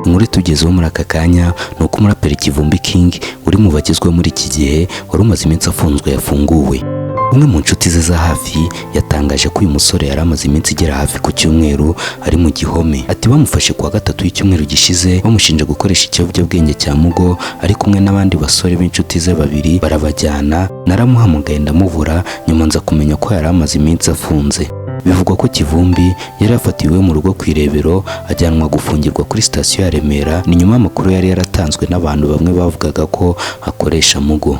Inkuru itugezeho muri aka kanya ni uko umuraperi Kivumbi King uri mu bagezweho muri iki gihe wari umaze iminsi afunzwe yafunguwe. Umwe mu nshuti ze za hafi yatangaje ko uyu musore yari amaze iminsi igera hafi ku cyumweru ari mu gihome. Ati bamufashe kuwa gatatu w'icyumweru gishize bamushinja gukoresha ikiyobyabwenge cya mugo ari kumwe n'abandi basore b'inshuti ze babiri barabajyana, naramuhamagaye ndamubura, nyuma nza kumenya ko yari amaze iminsi afunze. Bivugwa ko Kivumbi yari yafatiwe mu rugo ku Irebero ajyanwa gufungirwa kuri sitasiyo ya Remera, ni nyuma y'amakuru yari yaratanzwe n'abantu bamwe bavugaga ko akoresha mugo.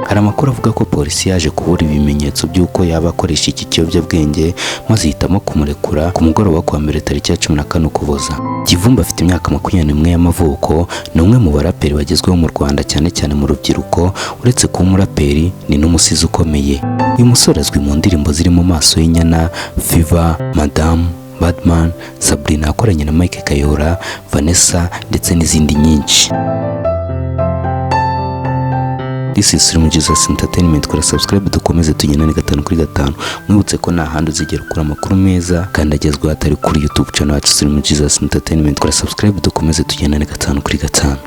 Hari amakuru avuga ko polisi yaje kubura ibimenyetso by'uko yaba akoresha iki kiyobyabwenge maze ihitamo kumurekura ku mugoroba ku wa mbere tariki ya 14 Ukuboza. Kivumbi afite imyaka 21 y'amavuko, ni umwe mu baraperi bagezweho mu Rwanda cyane cyane mu rubyiruko, uretse kuba umuraperi ni n'umusizi ukomeye. Uyu musore azwi mu ndirimbo zirimo Maso y'Inyana, Fever, Madame, Badman, Sabrina yakoranye na Mike Kayihura, Vanessa ndetse n'izindi nyinshi. This is Slim Jesus Entertainment, kora subscribe dukomeze tugendane gatanu kuri gatanu. Mwibutse ko nta handi uzigera ukura amakuru meza kandi agezweho atari kuri YouTube channel yacu Slim Jesus Entertainment. Kora subscribe dukomeze tugendane gatanu kuri gatanu.